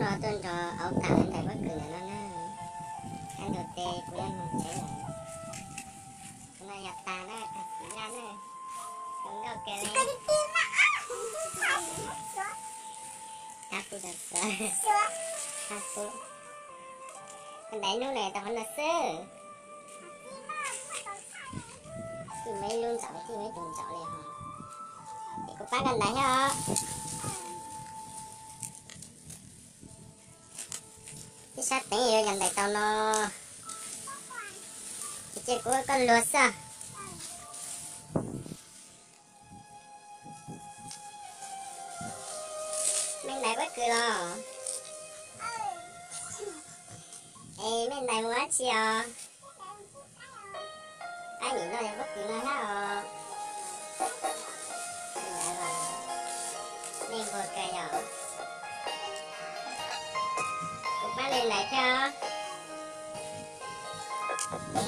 Tuaj nrog auv tag ntawm pob kws ntawm no na. Khav ntus tes kuv yuav mus tsev lawm. Tus no yog tag na, tag txiv laj na. Zoo nkauj kawg li. Tag kuv tag xav. Tag kuv. Ntaiv hnub no tau qhov no xwb. Tij muaj ib lub ntsaum, tij muaj ib tug ntsaum li ho. Es kuv pab koj ntaiv thiab os. Ib sab teev yuav yog ntaiv tau no. Cia kuv ua koj luag xwb. Mej ntaiv pob kws los? Es mej ntaiv mus dab tsi os? Qaib nim no yog pob kws no thiab os. Mej nquag kawg yog. Kuv pab mej ntaiv thiab os.